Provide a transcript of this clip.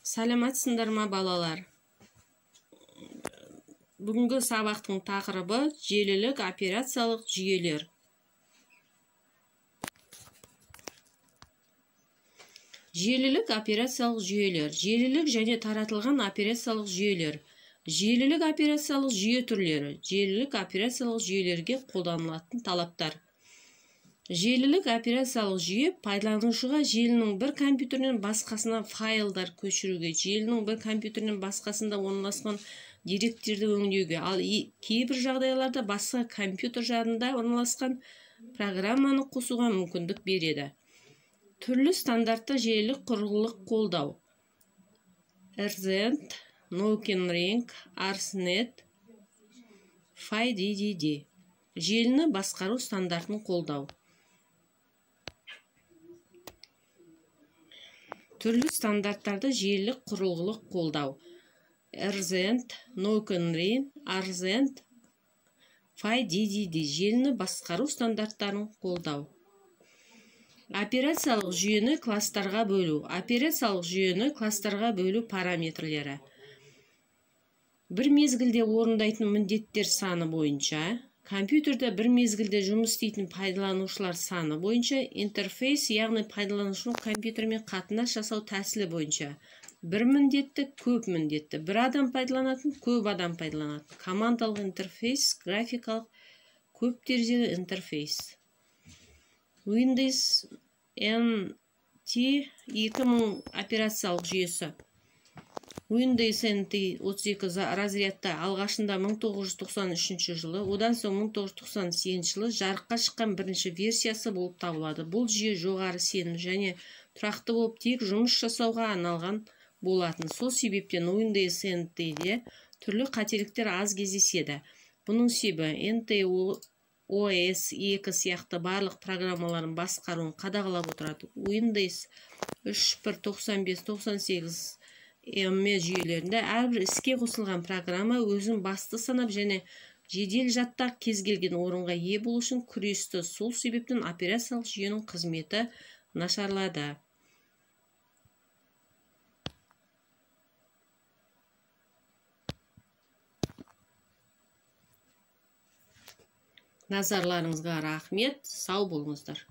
Саламатсыңдар ма, балалар? Бүгінгі сабақтың тақырыбы желілік операциялық жүйелер. Желілік операциялық жүйелер, желілік және таратылған операциялық жүйелер, желілік операциялық жүйе түрлері, желілік операциялық жүйелерге қолданылатын талаптар. Желілік операциялық жүйе пайдаланушыға желінің бір компьютерінен басқасына файлдар көшіруге, желінің бір компьютерінен басқасында орналасқан деректерді өңдеуге, ал кейбір жағдайларда басқа компьютер жадында орналасқан программаны қосуға мүмкіндік береді. Түрлі стандартты желілік құрылғылық қолдау. RZNT, Noken Ring, ARSnet, FiDDD. Желіні басқару стандартын қолдау. Түрлі стандарттарды желілік құрылғылық қолдау. RZNT, Noken Ring, ARSnet, FiDDD желіні басқару стандарттарын қолдау. Операциялық жүйені класстарға бөлу. Операциялық жүйені класстарға бөлу параметрлері. Бір мезгілде орындайтын міндеттер саны бойынша, компьютерде бір мезгілде жұмыс істейтін пайдаланушылар саны бойынша, интерфейс, яғни пайдаланушының компьютермен қатынас жасау тәсілі бойынша, бір міндетті, көп міндетті, бір адам пайдаланатын, көп адам пайдаланатын, командалық интерфейс, графикалық, көп терезелі интерфейс. Windows NT 2000 операциялық жүйесі. Windows NT 32 разрядта алғашында 1993 жылы, одан соң 1998 жылы жарыққа шыққан бірінші версиясы болып табылады. Бұл жүйе жоғары сенім және тұрақты болып тек жұмыс жасауға арналған болатын. Сол себептен Windows NT-де түрлі қателіктер аз кездеседі. Бұның себебі NT OS 2 сияқты барлық программаларын басқаруын қадағалап отырады. Windows 3.1, 95, 98 M жүйелерінде әрбір іске қосылған программа өзін басты санап және жедел жадта кез келген орынға ие болу үшін күресті. Сол себептен операциялық жүйенің қызметі нашарлады. Назарларыңызға рахмет, сау болыңыздар.